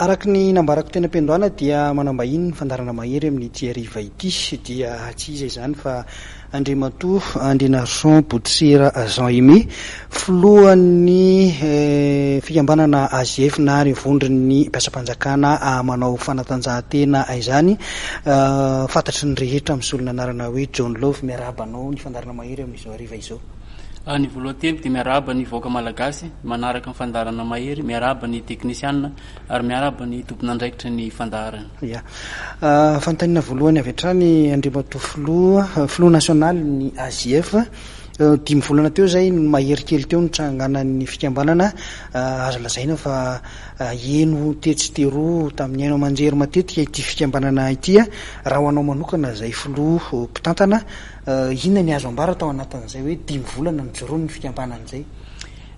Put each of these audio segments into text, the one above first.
Araka ny nambarako teny am-piandohana dia manam-bahiny ny fandaharana Mahery amin'ity hariva ity dia tsy iza izany fa Andriamatoa Andrianarison Botosera Jean Aimé, filohan'ny fikambanana AGF na ny vondron'ny mpiasam-panjakana manao fanatanjahantena izany, fantatry ny rehetra amin'ny solon'anarana hoe John Love. Miarahaba anao ny fandaharana Mahery amin'izao hariva izao. Ny voalohan-teniko dia miarahaba ny vahoaka malagasy manaraka ny fandaharana Mahery, miarahaba ny teknisianina ary miarahaba ny tompon'andraikitra ny fandaharana. Ya. Fanontaniana voalohany avy hatrany Andriamatoa Filoha, Filoha nasionalin'ny AJF. Dimy volana teo izay no mahery kely teo nitsanganan'ny fikambanana. Azo lazaina fa heno tetsy teroa tamin'ny haino aman-jery matetika ity fikambanana ity. Raha ho anao manokana izay Filoha mpitantana, Inona ny azo ambara tao anatin'izay hoe dimy volana nijoroan'ny fikambanana izay?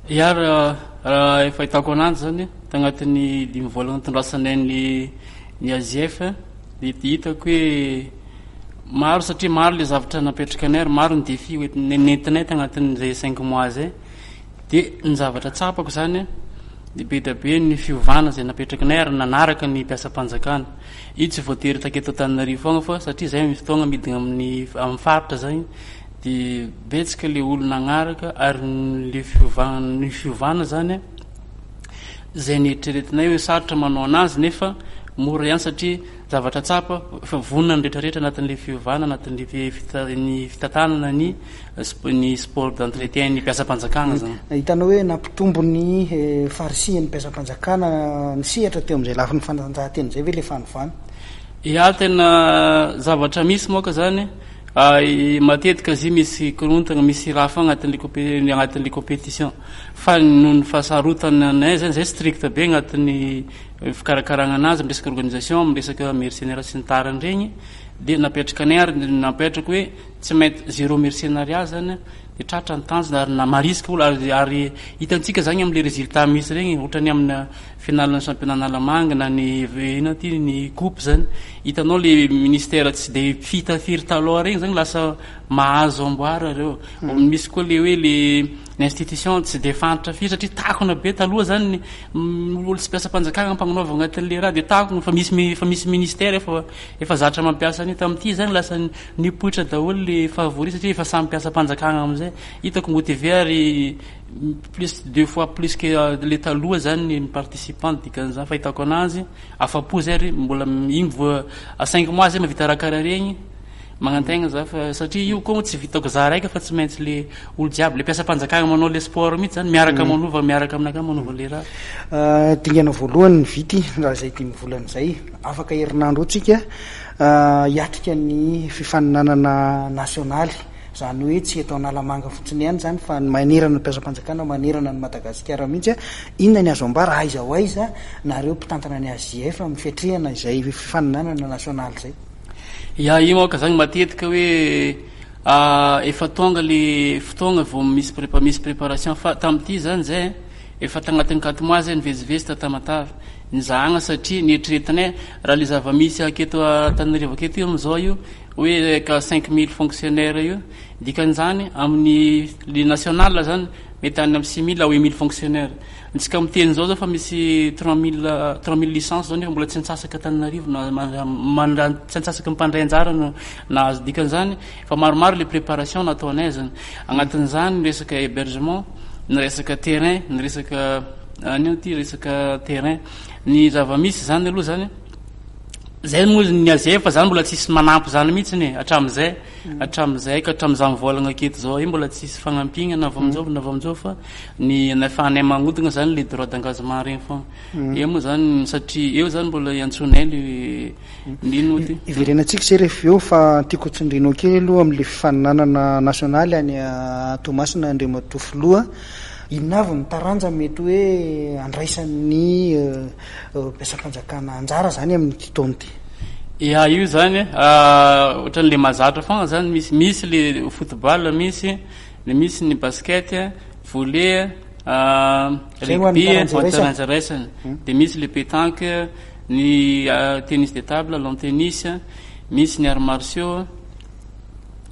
Ya, raha efa ahitako ananjy zany, tagnatin'ny dimy volana nitondrasanay ny ny AGF dia hitako hoe maro satria maro le zavatra napetraka anay ary maro ny défi nentinay tagnatin'izay cinq mois zay. Dia ny zavatra tsapako zany dia be dia be ny fiovana izay napetrakinay ary nanaraka ny mpiasam-panjakana. Io tsy voatery taketo Antananarivo foagna fa satria zay misy fotoagna midina amin'ny amin'ny faritra zany dia betsaka le olo nagnaraka ary le fiovana ny fiovana zany zay nieritreretinay hoe sarotra manao anazy nefa mora ihany satria zavatra tsapa efa vonona ny rehetrarehetra anatin'le fiovana anatin'le ny fitantanana ny ny sport d'entretien ny mpiasam-panjakana zany. Hitanao hoe nampitombo ny farisihan'ny mpiasam-panjakana nisehatra teo amin'izay lafiny fanatanjahantena izay ve ilay fanovana? Ya, tena zavatra misy moka zany, matetika izy io misy korontana, misy raha foagna agnatin'le compé- agnatin'le compétition fa noho ny fahasarotana anay zany, zay strict be agnatin'ny fikarakaragna anazy amin'ny resaka organisation, amin'ny resaka mercenaires sy ny tariny regny de napetraka anay ary napetrako hoe Tsy maintsy zéro mercenariat zany de tratra ny tanjona ary na marisika olo ary ary hitantsika zany amle résultat misy regny ohatrany amina finale ny championnat Analamanga na ny inona ty ny coupe zany hitanao le ministère tsy de fita firy taloha regny zany lasa mahazo amboara reo misy koa le hoe le ny institution tsy de fantatra firy satria takona be taloha zany ny olo tsy mpiasam-panjakana ampagnaovana agnatin'le raha de takona fa misy efa misy ministère efa efa zatra mampiasa an'io tamin'ity zany lasa Nipoitra daholo le favori satria efa samy mpiasam-panjakana amizay. Hitako motivé ary plus deux fois plus que le taloha zany ny participant dikan'izany fahitako anazy. Afa-po zay ary mbola igny vo cinq mois zay mahavita raha karaha regny. Magnantegna za fa satria io koa tsy vitako za raika fa tsy maintsy le olo jiaby le mpiasam-panjakana manao le sport mihitsy zany miaraka manova miaraka aminakahy manova le raha. Dingana voalohany ny vita raha izay dimy volana izay. Afaka herinandro eo tsika hiatrika ny fifaninanana nasionaly, izany hoe tsy eto Analamanga fotsiny ihany izany fa ny manerana ny mpiasam-panjakana manerana an'i Madagasikara mihitsy. Inona ny azo ambara, aiza ho aiza nareo mpitantana ny AJF amin'ny fiatrehana izay fifaninanana nasionaly izay? Ya, io manko zany matetika hoe efa tonga le fotoagna vao misy prépa- misy préparation fa tamin'ity zany zay efa tagnatin'ny quatre mois zay nivezivezy ta Tamatave. Nizahagna satria nieritreretinay raha le zava-misy aketo Antananarivo aketo io amizao io hoe ka 5000 fonctionnaires io, dikan'izany amin'ny le national zany mety any amin'ny 6000 à 8000 fonctionnaires. Antsika miteny zao zao fa misy 3000 3000 licences zao nefa mbola tsy antsasaka Antananarivo na mandra tsy antsasaky ny mpandray anjara no nahazo. Dikan'izany efa maromaro le préparation nataonay zany. Agnatin'izany ny resaka hébergement, ny resaka terrain, ny resaka Any ity resaka terrain. Ny zava-misy zany aloha zany, zay moa ny azy fa zany mbola tsisy manampy zany mihitsy e, hatramin'izay, hatramin'izay ka hatramin'izaho mivolagna aketo zao io mbola tsisy fagnampiana na avy amin'izao na avy amin'izao fa ny afahanay magnodigna zany le droit d'engagement regny foagna. Eo moa zany satria eo zany mbola iantsoanay le Nino ty. Iverenantsika izay rehefa avy eo fa tiako hotsindrinao kely aloha amin'ilay fifaninanana nasionaly any Toamasina Andriamatoa Filoha. Inona avy ny taranja mety hoe andraisan'ny mpiasam-panjakana anjara izany amin'ity taona ity? Ya, io izany ohatran'ilay mahazatra foana izany, misy misy le football misy, de misy ny basket, volley, rugby, taranja iraisana, de misy le pétanque, ny tennis de table, lawn tennis, misy ny arts martiaux,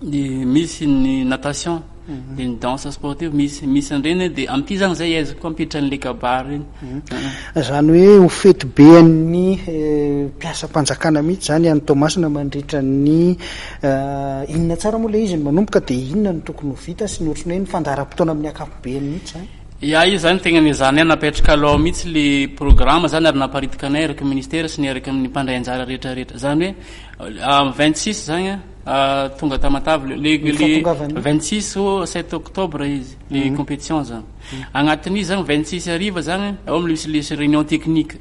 de misy ny natation. de ny danse sportive misy misy an'ireny de amin'ity zany zay ezaka koa ampiditra an'le kabary reny. Zany hoe ho fety be an'ny mpiasam-panjakana mihitsy zany any Toamasina mandritra ny inona tsara moa le izy no manomboka de inona no tokony ho vita sy ny ohatran'ny hoe ny fandaharam-potoana amin'ny ankapobeny mihitsy zany? Ya, io zany tegna niezahanay napetraka aloha mihitsy le programme zany ary naparitakanay araka ny ministera sy ny araka amin'ny mpandray anjara rehetra rehetra. Zany hoe amin'ny 26 zany tonga Tamatave le le 26 au 7 octobre izy le compétition zany. Agnatin'izy zany 26 hariva zany ao misy le réunion technique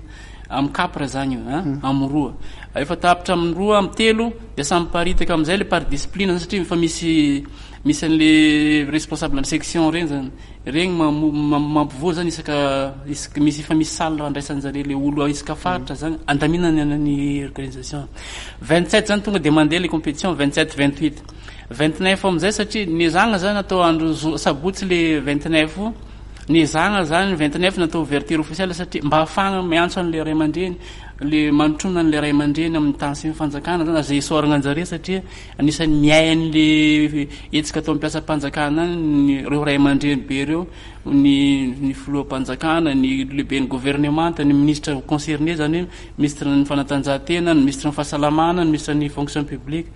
amin'ny Capre zany io an, amin'ny roa. Efa tapitra amin'ny roa, amin'ny telo dia samy miparitaka amin'izay le par discipline zany satria efa misy misy an'le responsable ny section regny zany. Regny mampivory zany isaka isaka misy efa misy salle andraisan'zare le olo isaka faritra zany andaminana ny organisation. 27 zany tonga de mandeha le compétition 27 28. 29 amizay satria nezahana zany atao andro zo sabotsy le 29 nezahana zany 29 natao ouverture officielle satria mba ahafahana miantso an'le ray aman-dreny le manotrona an'le ray aman-dreny amin'ny tany sy ny fanjakana zany aza isaorana anjare satria Anisan'ny miahy an'le hetsika ataon'ny mpiasam-panjakana any ireo ray aman-dreny be ireo, ny ny filoham-panjakana, ny lehiben'ny governemanta, ny minisitra concerné zany hoe minisitry ny fanatanjahantena, ny minisitry ny fahasalamana, ny minisitry ny fonction publique.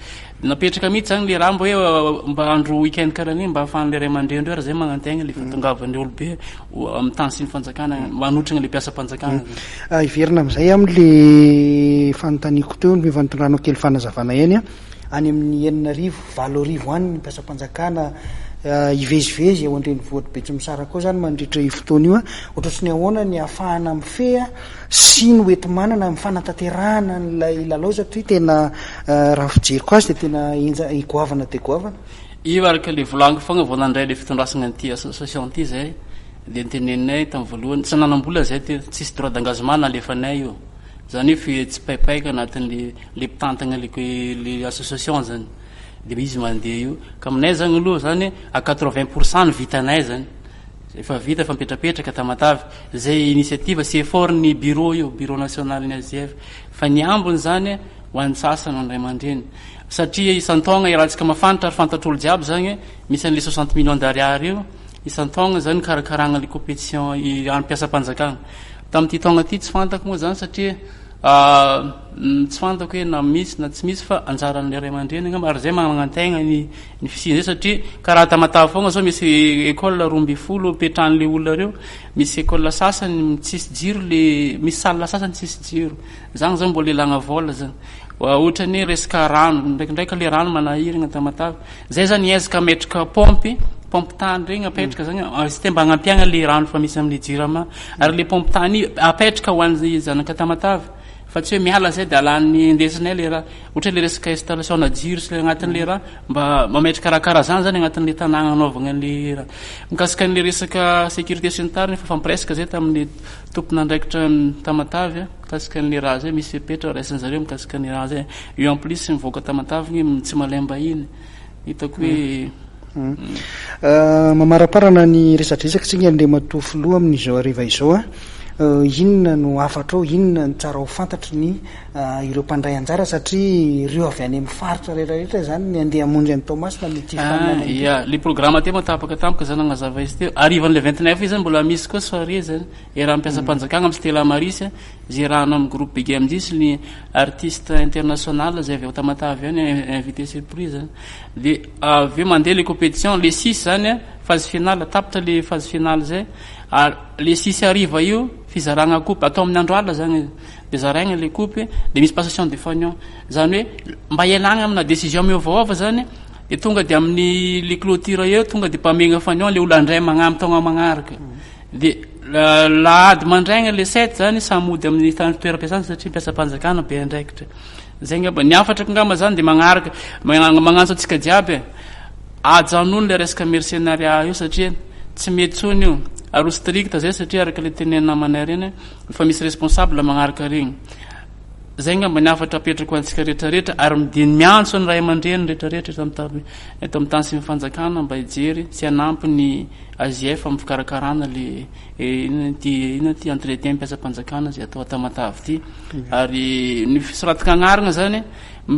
Napetraka mihitsy zany le raha mba hoe mba andro week-end karaha an'iny mba ahafahan'le ray aman-dreny ireo raha zay magnantegna le fahatongavan'ny olobe amin'ny tany sy ny fanjakana manotrona le mpiasam-panjakana. Hiverina amin'izay amin'le fanontaniako teo, efa nitondranao kely fanazavana ihany an, any amin'ny 6000, 8000 any ny mpiasam-panjakana hivezivezy eo an-drenivohitr'i Betsimisaraka ao izany mandritra io fotoana io an, ohatrohatry ny ahoana ny ahafahana mifehy sy ny hoenti-manana amin'ny fanatanterahana an'ilay lalao satria tena raha ny fijeriko azy dia tena henja goavana dia goavana. Io araka le volagniko fogna vao nandray le fitondrasagna an'ity association ty zay de niteneninay tam voalohany tsy nanambola zay te tsisy droit d'engagement nalefanay io zany hoe fe tsipaipaika anatin'le le mpitantagna le le association zany de izy mandeha io ka aminay zany aloha zany à 80 pour cent ny vitanay zany efa vita efa mipetrapetraka Tamatave zay initiative sy effort ny bureau io bureau national ny AJF fa ny ambiny zany ho an'ny sasany ho an'ny ray aman-dreny Satria isan-taogna iarahantsika mafantra ary fantatr'olo jiaby zagny misy an'le 60 millions d'ariary io isan-taogna zany nikarakaragna le compétition an'ny mpiasam-panjakagna. Tamin'ity taogna ty tsy fantako moa zany satria tsy fantako hoe na misy na tsy misy fa anjaran'le ray aman-dreny angamba ary zay magnantegna ny ny fisian'izay satria karaha Tamatave foagna zao misy école 12 ipetrahan'le olona reo, misy école sasany tsisy jiro le misy salle sasany tsisy jiro, zagny zao mbola ilagna vôla zany. Ohatrany hoe resaka rano, ndraikindraiky le rano manahirana Tamatave. Zay zany hiezaka hametraka paompy, paompy tany regny apetraka zany, système mba hagnampiagna le rano efa misy amle jirama. Ary le paompy tany io apetraka ho an'ny zanaka Tamatave fa tsy hoe miala zay de alany indesinay le raha. Ohatra le resaka installation na jiro sy le agnatin'le raha mba mametraka raha karaha zany zany agnatin'le tanàgna anaovagna an'le raha. Mikasika an'le resaka sécurité sy ny tariny efa nifampiresaka zay tamin'ny tompon'andraikitra Tamatave. Mikasika an'le raha zay misy fepetra raisin'ny zareo mikasika ny raha zay. Io en plus mivoaka Tamatave igny tsy malaim-bahiny. Hitako hoe Mamaraparana ny resadresaka tsika Andriamatoa Filoha amin'izao hariva izao a. Inona no hafatrao, inona no tsara ho fantatry ny ireo mpandray anjara satria ireo avy any amin'ny faritra rehetra rehetra izany ny andeha hamonjy an'i Toamasina amin'ity fifaninanana ity. Ya, le programme teo moa tapaka tampoka zany nagnazava izy teo. Harivan'le 29 io zany mbola misy koa soirée zany. Iarahan'ny mpiasam-panjakana amin'ny Stella Maris, izay iarahana amin'ny groupe Big MJ sy ny artiste international izay avy ao Tamatave any, invité surprise. Dia avy eo mandeha le compétition, le six zany phase finale, tapitra le phase finale zay, ary le six hariva io fizaragna coupe, atao amin'ny andro alina zany, dia zaraigna le coupe, dia misy passation de fanion. Zany hoe mba hialagna amina décision miovaova zany, dia tonga dia amin'ny le clôture eo tonga dia mpamegna fanion le olona handray magnano taogna magnaraka. Dia lahady mandraigna le sept zany samy mody amin'ny tany toeram-piasana satria mpiasam-panjakana be andraikitra. Zay ngamba ny hafatrako ngamba zany dia magnaraka magnantso antsika jiaby e. Ajanony le resaka mercenariat io satria tsy mety tsony io. Ary ho strict zay satria araka le tenenin'ny namanay reny efa misy responsable magnaraka regny. Zay ngamba ny hafatra apetrako ho antsika rehetra rehetra ary dia miantso ny ray aman-dreny rehetra rehetra eto amin'ny eto amin'ny tany sy ny fanjakana mba hijery sy hanampy ny AJF amin'ny fikarakarana le inona ity inona ity entretien mpiasam-panjakana izay atao Tamatave ity ary ny fisoratana agnarana zany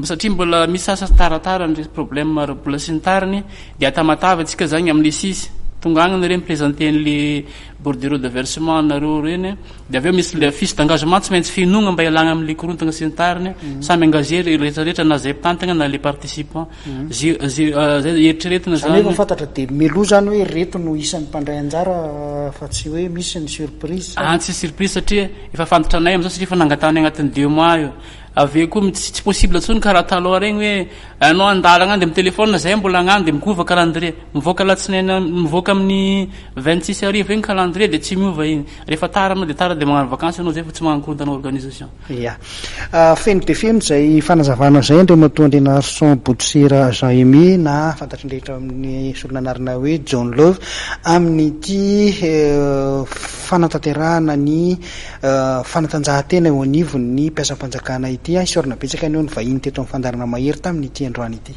satria mbola misy sasany taratara ny problème ara-bola sy ny tariny dia Tamatave antsika zany amin'ny six tonga agny nareo mi-présenter an'le bordereau de versement anareo reny Dia avy eo misy le fiche d'engagement tsy maintsy fenoina mba hialagna amin'le korontagna sy ny tariny, samy engagé ry rehetra rehetra na zay mpitantagna na le participant. Ze ze zay eritreretina Zany hoe efa fantatra dia mialoha zany hoe ireto no isan'ny mpandray anjara fa tsy hoe misy ny surprise sa? Ah tsy surprise satria efa fantatra anay amizao satria efa nangatahana agnatin'ny deux mois io. Avy eo koa tsy possible intsony karaha taloha regny hoe anao andalagna agny dia mi-téléphone zay mbola agnano dia miova calendrier. Mivoaka alatsinainy mivoaka amin'ny 26 hariva igny calendrier dia tsy miova igny. Rehefa tara anao dia tara dia magnano vakansy anao zay fa tsy magnano korontana organisation. Ya. Feno dia feno izay fanazavana izay Andriamatoa Andrianarison Bodosera Jean Aimé na fantatry ny rehetra amin'ny solon'anarana hoe John Love amin'ity fanatanterahana ny fanatanjahantena eo anivon'ny mpiasam-panjakana ity. Isaorana betsaka anao nivahiny teto amin'ny fandaharana Mahery tamin'ity androany ity.